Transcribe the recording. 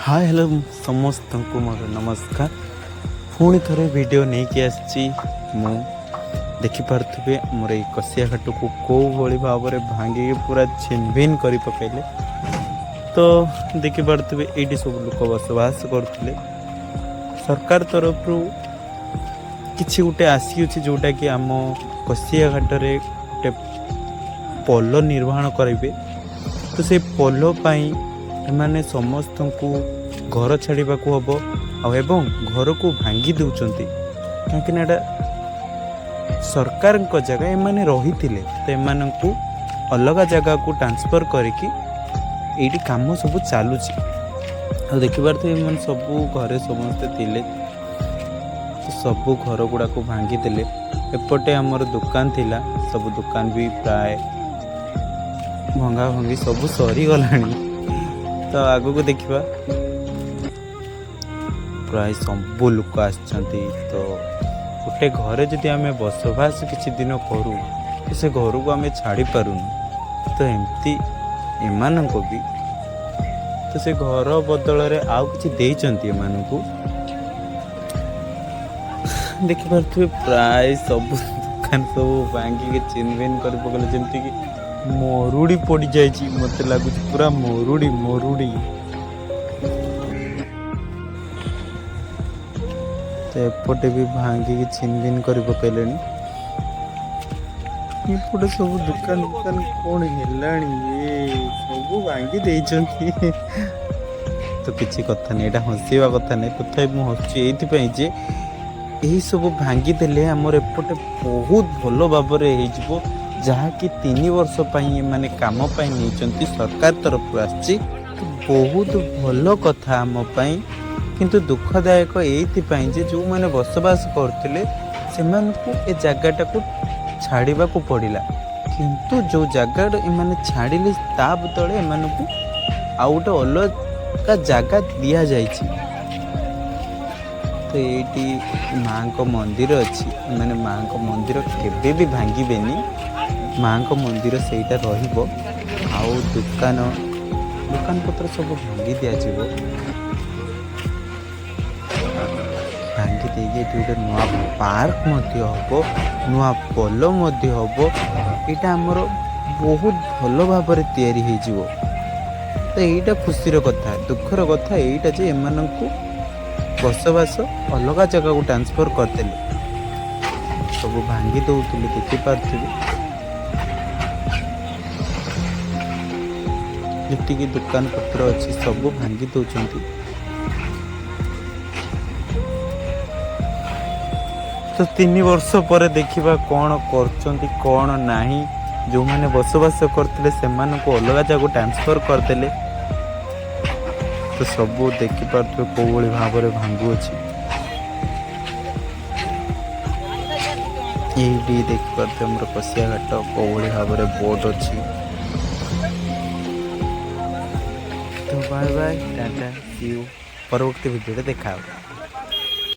ହାଏ, hello, ସମସ୍ତଙ୍କୁ ମୋର ନମସ୍କାର। ପୁଣି ଥରେ ଭିଡ଼ିଓ ନେଇକି ଆସିଛି ମୁଁ। ଦେଖିପାରୁଥିବେ, ଆମର ଏଇ କସିଆ ଘାଟକୁ କେଉଁ ଭଳି ଭାବରେ ଭାଙ୍ଗିକି ପୁରା ଛିନଭିନ କରି ପକାଇଲେ। ତ ଦେଖିପାରୁଥିବେ, ଏଇଠି ସବୁ ଲୋକ ବସବାସ କରୁଥିଲେ। ସରକାର ତରଫରୁ କିଛି ଗୋଟେ ଆସିଅଛି, ଯେଉଁଟାକି ଆମ କସିଆ ଘାଟରେ ଗୋଟେ ପୋଲ ନିର୍ମାଣ କରିବେ। ତ ସେ ପୋଲ ପାଇଁ ଏମାନେ ସମସ୍ତଙ୍କୁ ଘର ଛାଡ଼ିବାକୁ ହେବ ଆଉ ଏବଂ ଘରକୁ ଭାଙ୍ଗି ଦେଉଛନ୍ତି, କାହିଁକିନା ଏଇଟା ସରକାରଙ୍କ ଜାଗା, ଏମାନେ ରହିଥିଲେ। ତ ଏମାନଙ୍କୁ ଅଲଗା ଜାଗାକୁ ଟ୍ରାନ୍ସଫର୍ କରିକି ଏଇଠି କାମ ସବୁ ଚାଲୁଛି। ଆଉ ଦେଖିପାରୁଥିବେ, ଏମାନେ ସବୁ ଘରେ ସମସ୍ତେ ଥିଲେ, ତ ସବୁ ଘର ଗୁଡ଼ାକୁ ଭାଙ୍ଗିଦେଲେ। ଏପଟେ ଆମର ଦୋକାନ ଥିଲା, ସବୁ ଦୋକାନ ବି ପ୍ରାୟ ଭଙ୍ଗା ଭଙ୍ଗି ସବୁ ସରିଗଲାଣି। ତ ଆଗକୁ ଦେଖିବା, ପ୍ରାୟ ସବୁ ଲୋକ ଆସିଛନ୍ତି। ତ ଗୋଟେ ଘରେ ଯଦି ଆମେ ବସବାସ କିଛି ଦିନ କରୁ, ତ ସେ ଘରକୁ ଆମେ ଛାଡ଼ି ପାରୁନୁ। ତ ଏମିତି ଏମାନଙ୍କୁ ବି ତ ସେ ଘର ବଦଳରେ ଆଉ କିଛି ଦେଇଛନ୍ତି ଏମାନଙ୍କୁ। ଦେଖିପାରୁଥିବେ, ପ୍ରାୟ ସବୁ ଦୋକାନ ସବୁ ଭାଙ୍ଗିକି ଛିନଭିନ କରି ପକେଇଲେ, ଯେମିତିକି ମରୁଡ଼ି ପଡ଼ିଯାଇଛି। ମୋତେ ଲାଗୁଛି ପୁରା ମରୁଡ଼ି ମରୁଡ଼ି। ତ ଏପଟେ ବି ଭାଙ୍ଗିକି ଛିନଭିନ କରି ପକେଇଲେଣି। ଏପଟେ ସବୁ ଦୋକାନ ଦୋକାନ କ'ଣ ହେଲାଣି ଇଏ, ସବୁ ଭାଙ୍ଗି ଦେଇଛନ୍ତି। ତ କିଛି କଥା ନାହିଁ, ଏଇଟା ହସିବା କଥା ନାହିଁ, ତଥାପି ମୁଁ ହସୁଛି ଏଇଥିପାଇଁ ଯେ ଏହି ସବୁ ଭାଙ୍ଗିଦେଲେ ଆମର ଏପଟେ ବହୁତ ଭଲ ଭାବରେ ହେଇଯିବ, ଯାହାକି 3 ବର୍ଷ ପାଇଁ ଏମାନେ କାମ ପାଇଁ ନେଇଛନ୍ତି, ସରକାର ତରଫରୁ ଆସିଛି। ତ ବହୁତ ଭଲ କଥା ଆମ ପାଇଁ, କିନ୍ତୁ ଦୁଃଖଦାୟକ ଏଇଥିପାଇଁ ଯେ ଯେଉଁମାନେ ବସବାସ କରୁଥିଲେ, ସେମାନଙ୍କୁ ଏ ଜାଗାଟାକୁ ଛାଡ଼ିବାକୁ ପଡ଼ିଲା। କିନ୍ତୁ ଯେଉଁ ଜାଗାଟା ଏମାନେ ଛାଡ଼ିଲେ, ତା ବଦଳରେ ଏମାନଙ୍କୁ ଆଉ ଗୋଟେ ଅଲଗା ଜାଗା ଦିଆଯାଇଛି। ତ ଏଇଠି ମାଙ୍କ ମନ୍ଦିର ଅଛି। ଏମାନେ ମାଙ୍କ ମନ୍ଦିର କେବେ ବି ଭାଙ୍ଗିବେନି, ମାଙ୍କ ମନ୍ଦିର ସେଇଟା ରହିବ। ଆଉ ଦୋକାନ ଦୋକାନ ପତ୍ର ସବୁ ଭାଙ୍ଗି ଦିଆଯିବ। ଭାଙ୍ଗି ଦେଇକି ଏଠି ଗୋଟେ ନୂଆ ପାର୍କ ମଧ୍ୟ ହେବ, ନୂଆ ପୋଲ ମଧ୍ୟ ହେବ। ଏଇଟା ଆମର ବହୁତ ଭଲ ଭାବରେ ତିଆରି ହେଇଯିବ। ତ ଏଇଟା ଖୁସିର କଥା। ଦୁଃଖର କଥା ଏଇଟା ଯେ ଏମାନଙ୍କୁ ବସବାସ ଅଲଗା ଜାଗାକୁ ଟ୍ରାନ୍ସଫର୍ କରିଦେଲେ। ସବୁ ଭାଙ୍ଗି ଦେଉଥିଲେ, ଦେଖିପାରୁଥିବେ। ଯେତିକି ଦୋକାନ ପତ୍ର ଅଛି, ସବୁ ଭାଙ୍ଗି ଦେଉଛନ୍ତି। ତ 3 ବର୍ଷ ପରେ ଦେଖିବା କ'ଣ କରୁଛନ୍ତି, କ'ଣ ନାହିଁ। ଯେଉଁମାନେ ବସବାସ କରୁଥିଲେ, ସେମାନଙ୍କୁ ଅଲଗା ଜାଗାକୁ ଟ୍ରାନ୍ସଫର୍ କରିଦେଲେ। ତ ସବୁ ଦେଖିପାରୁଥିବେ, କେଉଁଭଳି ଭାବରେ ଭାଙ୍ଗୁଅଛି। ଏଇଠି ଦେଖିପାରୁଥିବେ, ଆମର କସିଆ ଘାଟ କେଉଁଭଳି ଭାବରେ ବୋଟ୍ ଅଛି। ତ bye bye, tata, see you. ପରବର୍ତ୍ତୀ ଭିଡ଼ିଓରେ ଦେଖା ହେବ।